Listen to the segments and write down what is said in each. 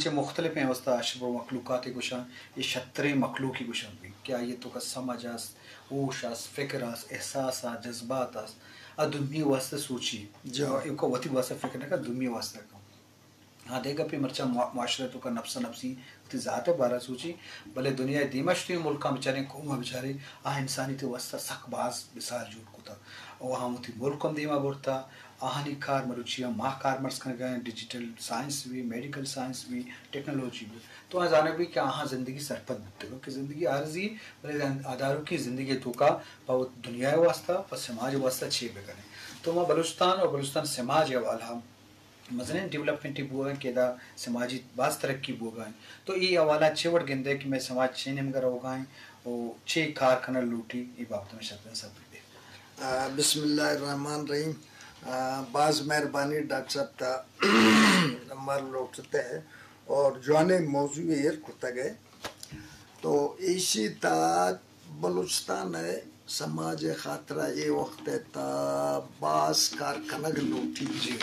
چہ مختلفیں واسطہ اشرف المخلوقات ء گوشاں، اے شتریں مخلوقی گوشنت بی کہ آئی ء توکا سمجھ است، ہوش است، فکر است، احساس است، جذبات است۔ آ دومی واسطہ سوچی، جی۔ ایوکا وتی واسطہ فکر نہ کن، دومی واسطہ کن۔ ہاں، دگہ گپے مرچاں موا-، معاشرہ توکا نفسا نفسی وتی ذات ء بارہ سوچی، بلے دنیا ء دیما شتیں ملکاں بچاریں، قوماں بچاریں، آ انسانیت ء واسطہ سک باز مثال جوڑ کتا۔ و آہاں وتی ملک ہم دیما برتا۔ آہانی کار مروچی ہم ما کارمرز کنگا ایں، ڈیجیٹل سائنس بی، میڈیکل سائنس بی، ٹیکنالوجی بی۔ تو آ زانگ بی کہ آہاں زندگی سرپد بوتگ کہ زندگی عارضی، بلے آداروکی زندگی توکا پہ وت دنیا ء واسطہ، پہ سماج ء واسطہ چے بکنیں۔ تو ما بلوچستان اور بلوچستان سماج ء حوالہ مزنیں ڈیولپمنٹے بوگا انت کہ ادا سماجی باز ترقی بوگا انت۔ تو اے حوالہ چے وڑ گندئے کہ مئے سماج چے نیمگا روگا انت و چے کار کنگ لوٹی، اے بابت میں شرطیں سبر دے۔ آ، بسم اللہ الرحمن الرحیم۔ آ، باز مہربانی ڈاکٹر صاحب تا مر لوٹتے اور جوانیں موضوع ایر کتگ ہے۔ تو ایشی تا بلوچستان ء سماج ء خاطرا اے وخت ء تا باز کار کنگ لوٹی۔ جی۔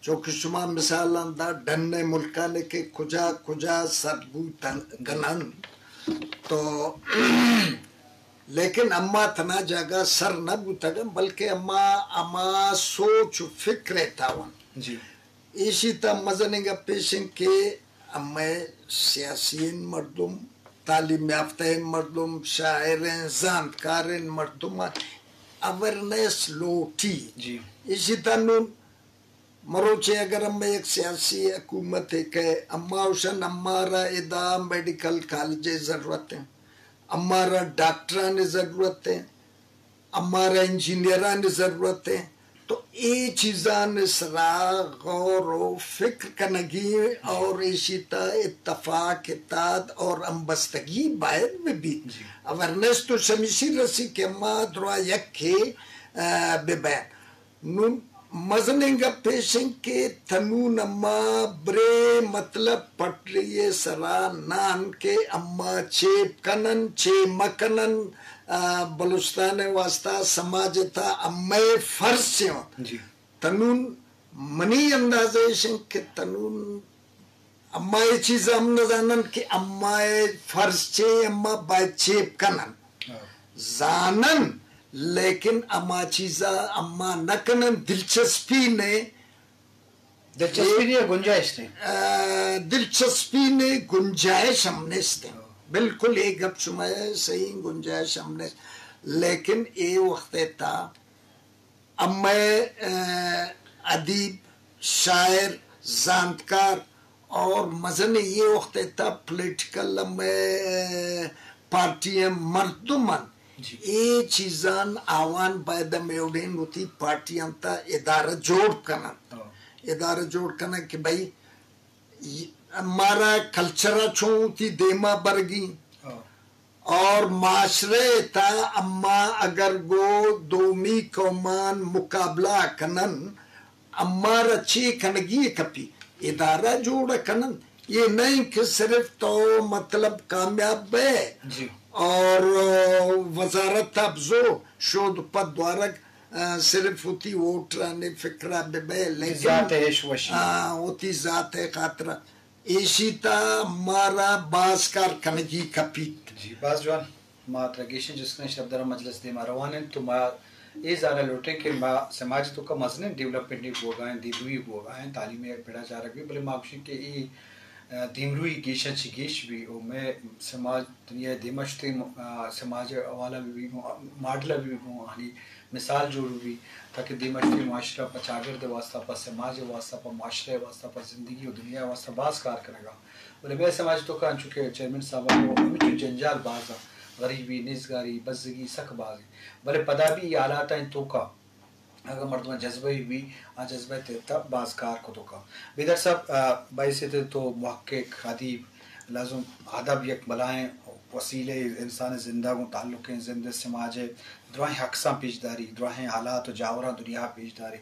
چونکہ شما مثالاں دا ڈن ء ملکاں کہ کجا کجا سر بوتن کنن تو لیکن اما تنا جاگہ سر نہ بوتگن بلکہ اما اما سوچ و فکر ء تاون۔ جی۔ ایشی تا مزنیں گپ ایش انت کہ امئے سیاسییں مردم، تعلیم یافتہیں مردم، شاعریں، زانتکاریں مردم اویرنس لوٹی۔ جی۔ ایشی تا نون مروچے اگر امئے یک سیاسی حکومتے کئے، اما اوشن امارا ادا میڈیکل کالجے ضرورت ہیں، امارا ڈاکٹرانی ضرورت ہیں، امارا انجینئرانی ضرورت ہیں، تو اے چیزانی سرا غور و فکر کنگی اور ایشی تا اتفاق، اتحاد اور ہمبستگی باید بہ بیت۔ جی۔ اویرنس تو شمیشی رسی کہ ما درا یکے، آ، بہ بین۔ نون مزنیں گپ ایش انت کہ تنون اما برے مطلب پٹری ء سرا نان کہ اما چے کنن، چے مکنن، آ، بلوچستان ء واسطہ سماج ء تھا امئے فرض چے انت۔ جی۔ تنون منی اندازہ ایش انت کہ تنون اما اے چیز ہم نہ زانن کہ اما اے فرض چے، اما باید چے کنن۔ ہاں۔ زانن، لیکن اما چیزا اما نہ کنن، دلچسپی نے۔ دلچسپی نے گنجائش نے۔ آ، دلچسپی نے گنجائش ہم نیست۔ ہاں۔ بالکل اے گپ شما صحیح، گنجائش ہم نیست۔ لیکن اے وخت تا امئے، آ، ادیب، شاعر، زانتکار اور مزن اے وخت ء تھا پولیٹیکل امئے، آ، پارٹی ء مردم انت۔ جی۔ اے چیزان آوان باید ہمے وڑین وتی پارٹیاں تا ادارہ جوڑ کنن۔ ہاں۔ ادارہ جوڑ کنن کہ بھئی، مارا کلچر ء چون وتی دیما برگی۔ ہاں۔ اور معاشرہ ء تھا اما اگر گو دومی قومان مقابلہ کنن، امارا چے کنگی کپی؟ ادارہ جوڑ کنن۔ یہ نہیں کہ صرف تو مطلب کامیاب بے۔ جی۔ اور وزارت ابزو شود پد دوارگ، آ، صرف وتی ووٹرانی فکرا بہ بئے، لیکن ذات ء عیش وشی۔ آ، وتی ذات ء خاطرا ایشی تا مارا باز کار کنگی کپیت۔ جی، باز جوان۔ ما ترا گیشیں جست کنیں، شبدر مجلس دیما روان انت، تو ما اے زانگ لوٹیں کہ ما سماج توکا مزنیں ڈیولپمنٹ بوگا ہیں، دیمروی بوگا ہیں، تعلیم یک پڑا چارگ بھی، بلے ما گوشیں کہ اے، آ، دیمروی گیشا چی گیش بھی، او میں سماج دنیا ء دیما شتیں، آ، سماج ء حوالہ بہ بی گوں، ماڈل ء بہ بی گوں، آہانی مثال جوڑ بہ بی، تاکہ دیما شتیں معاشرہ پہ چاگرد ء واسطہ، پہ سماج ء واسطہ، پہ معاشرہ ء واسطہ، پہ زندگی و دنیا ء واسطہ باز کار کنگا۔ بلے مئے سماج توکا انچو کہ چیئرمین صاحب ء گوں ہمینچو جنجال باز ء، غریبی، نیزگاری، بزگی سک باز انت۔ بلے پدا بھی اے حالات ء توکا اگاں مردماں جذبہ بہ بی، آ جذبہ ء تحت ء باز کار کت کنت۔ بیدار صاحب، آ، بحیثیت تو محقق، ادیب، لازم ادب یک بلاہیں وسیلہ انسان ء زند ء گوں تعلق ء، زند ء سماج ء دراہیں عکساں پیش داری، دراہیں حالات و جاوراں دنیا ء پیش داری۔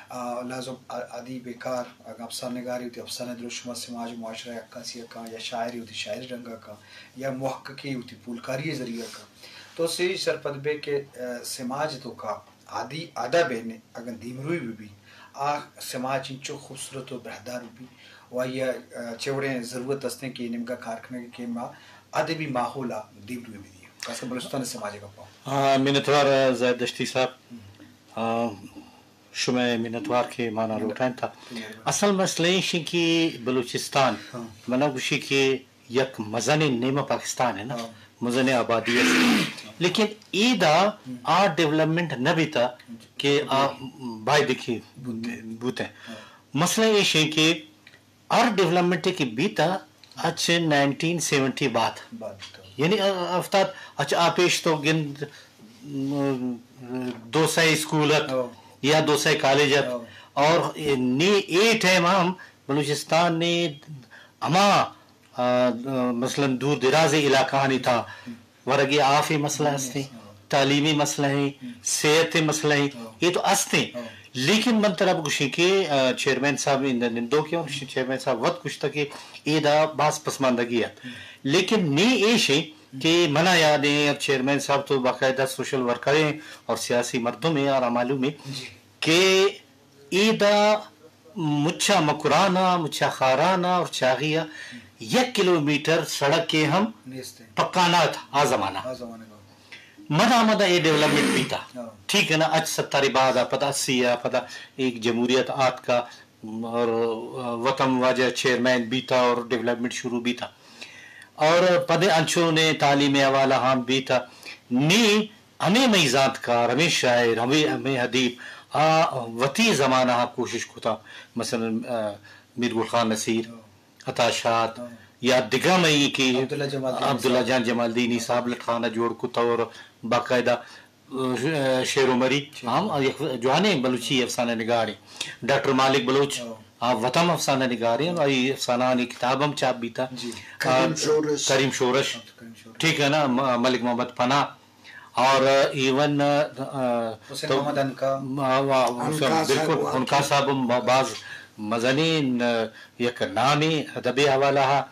آ، لازم ا-، ادیب ء کار، اگاں افسانہ نگارے وتی افسانہ دروشم ء سماج و معاشرہ ء عکاسی ء کن، یا شاعرے وتی شاعری رنگ ء کن، یا محققے وتی پولکاری ء ذریعہ ء کن۔ تو سے سرپد بے کہ، آ، سماج ء توکا عادی ادب ء اگاں دیمروئی بہ بی، آ سماج انچو خوبصورت و بہدار بہ بی۔ و آئی ء چہ وڑیں ضرورت استیں کہ اے نیمگا کار کنگ کہ ما ادبی ماحول ء دیمروی بدیاں، خاص کر بلوچستان ء سماج ء گپاں۔ آ، منتوار زید دشتی صاحب۔ آ، شمئے منتوار کہ مانا لوٹائینتا۔ اصل مسئلہ ایش انت کہ بلوچستان، منا گوشی کہ یک مزنیں نیمہ پاکستان ہے نا، مزنیں آبادی است، لیکن ایدا آ ڈیولپمنٹ نہ بیتا کہ آ بایدے کہ بوتیں۔ مسئلہ ایش ہے کہ ہر ڈیولپمنٹ کہ بیتا، اچ نائنٹین سیونٹی بعد، یعنی ہفتاد، اچ آ پیش تو گند، دو سئے اسکول ات یا دو سئے کالج ات، اور نی اے ٹائم ہم بلوچستان نے ہما، آ، مثلاً دور دراز علاقہانی تہا ورگی آفی مسئلہ ہستیں، تعلیمی مسئلہ ہیں، صحت مسئلہ ہیں، یہ تو ہستیں۔ لیکن من ترا بگوشیں کہ، آ، چیئرمین صاحب اند نندوک ہیں اور چیئرمین صاحب وت گوشتا کہ ایدا باز پسماندگی ات۔ لیکن نی ایش ہیں کہ منا یاد ہیں، چیئرمین صاحب تو باقاعدہ سوشل ورکر ہیں اور سیاسی مردم ہیں اور مالوم ہیں کہ ایدا مچا مکرانا، مچا خارانا اور چاغیا یک کلومیٹر سڑک کے ہم پکا نہ تھا آ زمانہ۔ مدا مدا اے ڈیولپمنٹ بیتا۔ ٹھیک ہے نا، اچ ستاری بعد آ، پدا اسی آ، پدا ایک جمہوریت آتکا اور وطن واجہ چیئرمین بیتا اور ڈیولپمنٹ شروع بیتا۔ اور پدے انچو نے تعلیم حوالہ ہم بیتا۔ نی ہمے مئی زانتکار، ہمے شاعر، ہمے، ہمے ادیب آ وتی زمانہ ء کوشش کتا، مثلاً، آ، میر گل خان نصیر، عطا شاد یا دگہ مئی کہ عبداللہ جمالدینی عبداللہ صاحب۔ جان جمالدینی صاحب لٹکانہ جوڑ کتا اور باقاعدہ، آ، شعر و مری ہم یک جوانیں بلوچی افسانہ نگارے۔ ڈاکٹر مالک بلوچ آ وت ہم افسانہ نگارے، آئی افسانہ آنی کتاب ہم چاپ بیتا۔ آ، کریم شورش۔ کریم شورش۔ ٹھیک ہے نا، م-، ملک محمد پناہ۔ اور ایون، آ، حسین تو محمد عنقا۔ ما-، وا-، عنقا صاحب بالکل، واقعی۔ عنقا صاحب ہم با-، باز مزنیں، آ، یک نامیں ادبی حوالہ ہا۔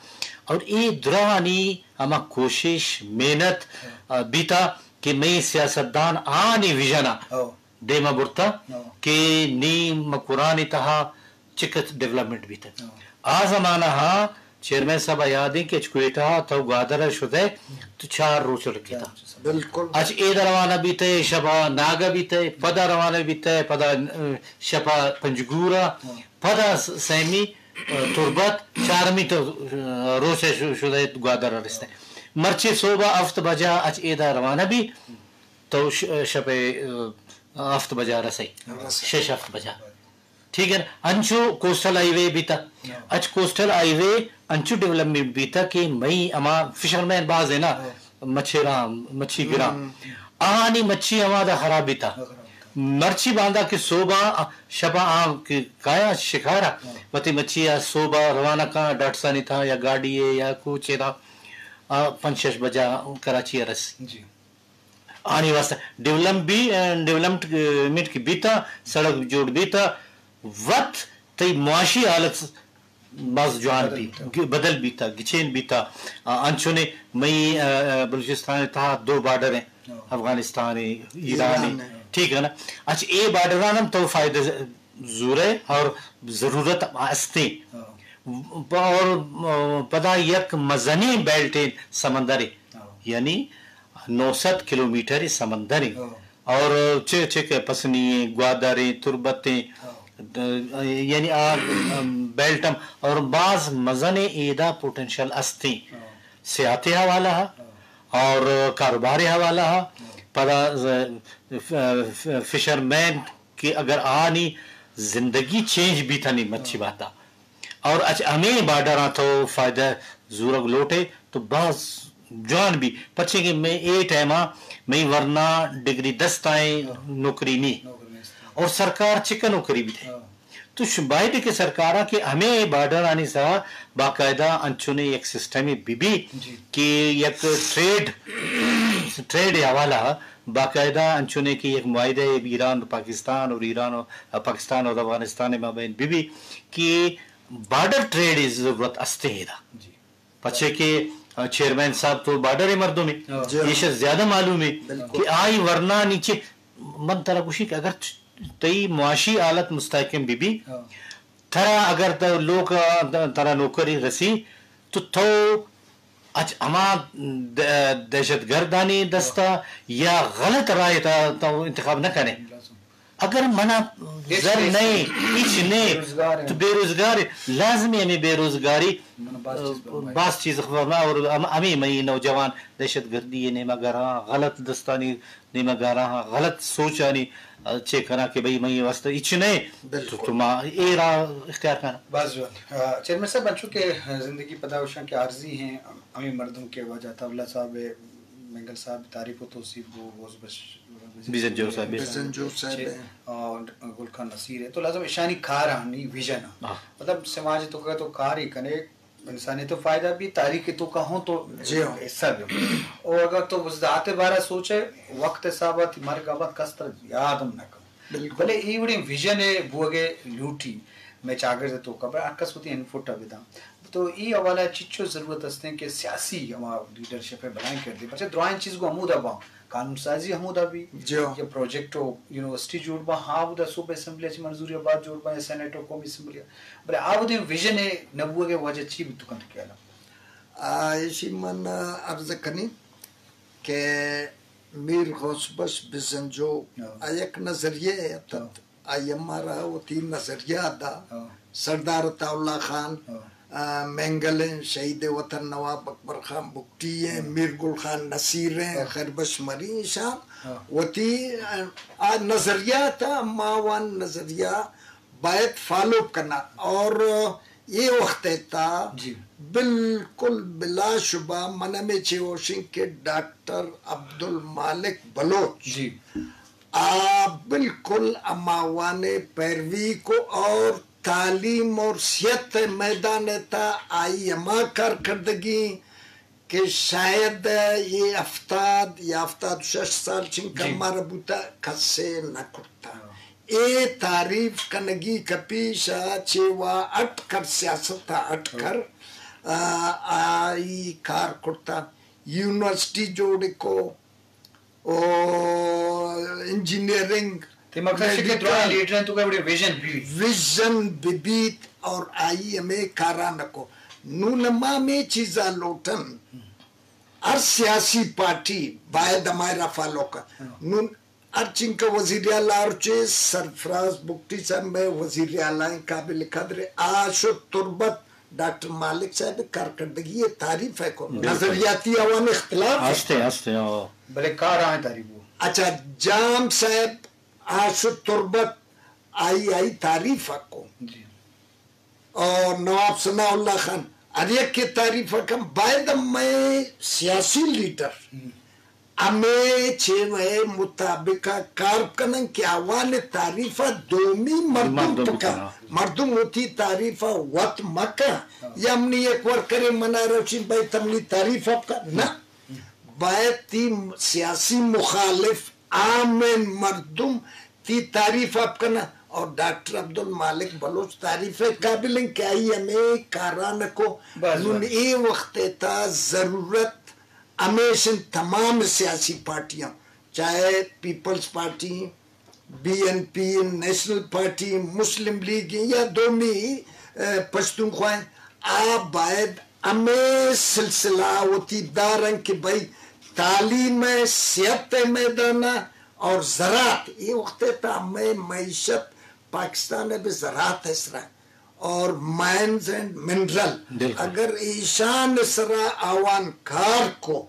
اور اے درانی ہما کوشش، محنت، آ، بیتا کہ مئی سیاستدان آنی ویژن آ دیما برتا کہ نی مکرانی تہا چکت ڈیولپمنٹ بیتگ۔ آ زمانہ ہا چیئرمین صاحب یاد ہیں کہ اچ کوئٹہ ہا تو گوادر شدے تو چار روچ رکھتا۔ بالکل۔ اچ اے روانہ بیتے، شپا ناگا بیتے، پدا روانہ بیتے، پدا، آ، شپا پنجگورا، پدا س-، سیمی، آ، تربت، چارمی تو، آ، روچ ش-، شدے گوادر رستے۔ مرچی صوبہ ہفت بجا اچ ایدا روانہ بی تو ش-، شپ، آ، ہفت بجا رسے۔ شش ہفت بجا۔ ٹھیک ہے نا؟ انچو کوسٹل ہائی وے بیتا۔ اچ کوسٹل ہائی وے انچو ڈیولپمنٹ بیتا کہ مئی ہما فشرمین باز ہے نا، مچھیراں، مچھی گراں۔ آہانی مچھی ہما دا خراب بیتا۔ مرچی باندا کہ صوبہ، شپا آ کہ کایا شکارا، وتی مچھی آ صوبہ روانہ کاں ڈاٹسانی تھا یا گاڑی ہے یا کوچے تھا، آ پنچ شش بجا کراچی رس۔ آنی واسطہ ڈیولپ بی، ڈیولپمنٹ کہ بیتا، سڑک جوڑ بیتا، وت تئی معاشی حالت باز جوان بی، بدل بیتا، گچین بیتا۔ آ، انچونے مئی، آ، آ، بلوچستان تہا دو بارڈر ہیں، افغانستان ہیں، ایران ہیں۔ ٹھیک ہے نا؟ اچھا، اے بارڈران ہم تو فائدہ زورے اور ضرورت ہستیں۔ اور، آ، پدا یک مزنیں بیلٹ ہیں سمندر ہے۔ یعنی نو سد کلومیٹر سمندر ہیں۔ اور چہ، چہ کہ پسنی ہیں، گوادر ہیں، تربت ہیں، یعنی آ بیلٹ ہم اور باز مزن ایدا پوٹینشل استیں۔ سیاحت حوالہ ہا اور کاروبار حوالہ ہا، پدا ف-، ف-، فشرمین کہ اگر آنی زندگی چینج بیتنی مچھی باتا۔ اور اچ ہمے بارڈراں تو فائدہ زورگ لوٹے تو باز جوان بی، پرچے کہ مئے اے ٹائما مئی ورنا ڈگری دستائیں نوکری نی اور سرکار چکا نوکری بیتے۔ تو ش-، باید کہ سرکارا کہ ہمے بارڈرانی سرا باقاعدہ انچونے یک سسٹمے بی بی کہ یک ٹریڈ، ٹریڈ حوالہ باقاعدہ انچونے کہ یک معاہدہ ایران، پاکستان اور ایران اور پاکستان اور افغانستان مابین بی بی کہ بارڈر ٹریڈ ضرورت استے ہے دا۔ پچے کہ، آ، چیئرمین صاحب تو بارڈر مردم ہے، ایش زیادہ معلوم ہے کہ آئی ورنا نیچے من ترا گوشی کہ اگر تئی معاشی حالت مستحکم بی بی، ترا اگر تو لوگ ءَ ترا نوکری رسی تو تو اچ ہما د-، دہشت گردانی دستا یا غلط راہ تا تو انتخاب نہ کنے۔ اگر منا زر نہیں، ہچ نہیں، تو بے روزگار، لازمی ہمیں بے روزگاری باز چیز فرما اور ہم-، ہمیں مئی نوجوان دہشت گردی نیمہ گراں، غلط دستانی نیمہ گاراں، غلط سوچانی چے کراں کہ بھئی مئی واسطہ ہچ نہیں، تو، تو ما اے راہ اختیار کراں۔ باز جوان۔ آ، چیئرمین صاحب، انچو کہ زندگی پدا وشاں کہ عارضی ہیں، ہمیں مردم کے واجہ عطا اللہ صاحب، مینگل صاحب تعریف و توصیف بو، بوز بش-، بزنجو صاحب۔ بزنجو صاحب۔ اور گل خان نصیر ہے، تو لازم اشانی کار آنی ویژن آ۔ ہاں۔ مطلب سماج تو کا تو کار ہی کنے، انسانیت و فائدہ بھی، تاریخ تو کا ہوں تو جی ہاں۔ حصہ بھی۔ اور اگر تو اس ذات بارہ سوچے، وقت حسابت مرگ آباد کس طرح یاد ہم نہ کم۔ بالکل۔ بلے ای وڑیں ویژن ہے بوگے لوٹی، میں چاگرد تو کا، بلے ہر کس ہوتی انفوٹا بداں۔ تو ای حوالہ چچو ضرورت ہستیں کہ سیاسی ہما لیڈرشپ ہے بلائیں کردے، پرچہ درائیں چیز کو ہمودا باں، قانون سازی ہمودا بھی، جی ہاں۔ یا پروجیکٹ و یونیورسٹی جوڑ باں، ہاں، اودا صوبہ اسمبلی چ منظوری بعد جوڑ باں، یا سینیٹ و قومی اسمبلی، بلے آ ودیں ویژن ہے نبوگے وجہ چی بتو کنت خیالا؟ آ، ایشی من عرض کنی کہ میر غوث بخش بزنجو ہاں۔ آ یک نظریہ اتت۔ ہاں۔ آئی ء مارا وتی نظریہ دا، ہاں۔ سردار عطا اللہ خان، ہاں۔ آ، مینگل ہیں، شہید وطن نواب اکبر خان بگٹی ہیں، ہاں۔ میر گل خان نصیر ہیں، ہاں۔ خیر بخش مری شام ہاں۔ وتی، آ، آ نظریہ تا، ما وان نظریہ باید فالو کنا اور یہ وقت تا جی۔ بالکل بلا شبہ من ہمے چے ہوشیں کہ ڈاکٹر عبدالمالک بلوچ جی۔ آ بالکل ہما وان ء پیروی کو اور تعلیم اور صحت ء میدان ء تا آئی ہما کارکردگی کہ شاید یہ ہفتاد یا ہفتاد شش سال چنکا جی۔ مارا بوتا کسے نہ کرتا۔ ہاں۔ اے تعریف کنگی کپی شاہ چے وا اٹ کر سیاست تا اٹ ہاں۔ کر، آ، آئی کار کرتا، یونیورسٹی جوڑ کو، او انجینئرنگ، تے مقصد شے کہ میڈیکل، درائیں لیڈر ہیں تو کہ بڑے ویژن بھی۔ ویژن ببیت اور آئی ہمیں کاران کو۔ نون ما میں چیزا لوٹن۔ ہر سیاسی پارٹی باید ہمارا فالو کن۔ ہاں۔ نون ہر چنکا وزیر اعلی آر چے سرفراز بگٹی صاحب میں وزیر اعلی قابل قدر آش و تربت ڈاکٹر مالک صاحب کارکردگی تعریف ہے کو۔ بالکل۔ نظریاتی آوان اختلاف ہے۔ ہستے، ہستے، ہاں۔ بلے کار آئیں تعریف ہو۔ اچھا، جام صاحب آش و تربت آئی، آئی تعریف کو۔ جی۔ اور نواب ثناء اللہ خان ہر یک کے تعریف کم۔ باید ہم میں سیاسی لیڈر ہم۔ ہمیں چے وے مطابق کار کنن کہ آوان تعریف دومی مردم مردم پکا۔ پکا۔ مردم ہوتی تعریف وت مکا۔ ہاں۔ یا ہمنی ایک ورکرے منا روشی بھائی تمنی تعریف اپ کا۔ نہ۔ باید تی سیاسی مخالف عام مردم تی تعریف اپ کنا اور ڈاکٹر عبدالمالک بلوچ تعریف قابل ہیں کہ آئی ہمیں کاران کو۔ بس، نون بس۔ اے وقت تا ضرورت ہمیشن تمام سیاسی پارٹیاں، چاہے پیپلز پارٹی، بی این پی، نیشنل پارٹی، مسلم لیگ یا دومی، اے، پشتونخوا، آ باید ہمیں سلسلہ وتی دارن کہ بھئی تعلیم، صحت میدان اور زراعت، یہ وقت تا ہمیں معیشت پاکستان ہے بے زراعت ہے سرا اور مائنز اینڈ منرل۔ بالکل۔ اگر ایشان سرا آوان کار کو،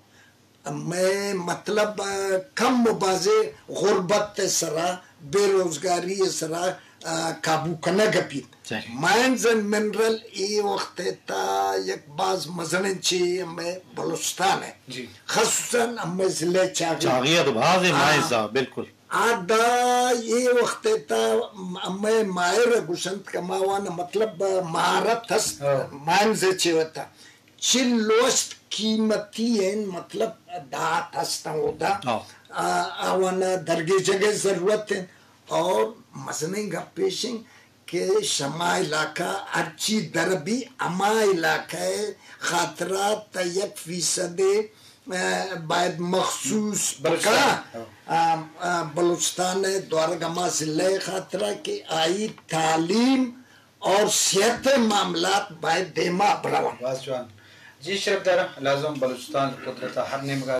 مئے مطلب، آ، کم و بازے غربت ء سرا، بے روزگاری ء سرا، آ، قابو کنگ بیت۔ صحیح۔ مائنز اینڈ منرل اے وقت ء تا یک باز مزنیں چے مئے بلوچستان ء۔ جی۔ خصوصاً مئے ضلع چاغی۔ چاغی ء تو بازیں آ، مائنز آ، بالکل۔ آ دا اے وقت ء تا مئے ماہر گوشنت کہ ما وان مطلب مہارت ہست، ہاں۔ مائنز ء چے وتا۔ چہ لوشت قیمتی ایں، مطلب، دات ہستاں اودا۔ ہاں۔ آ، آوانا درگیجگ ء ضرورت ایں۔ اور مزنیں گپ ایش ایں کہ شما علاقہ ہرچی در بی، ہما علاقہ ء خاطرہ تا یک فیصد، آ، باید مخصوص بلوچستان۔ بکا۔ ہاں۔ آ، آ، بلوچستان ء دوارگ ہما ضلع ء خاطرہ کہ آئی تعلیم اور صحت ءِ معاملات باید دیما برون۔ باز جوان۔ جی شرفدار، لازم بلوچستان قدرت ءِ ہر نیمگا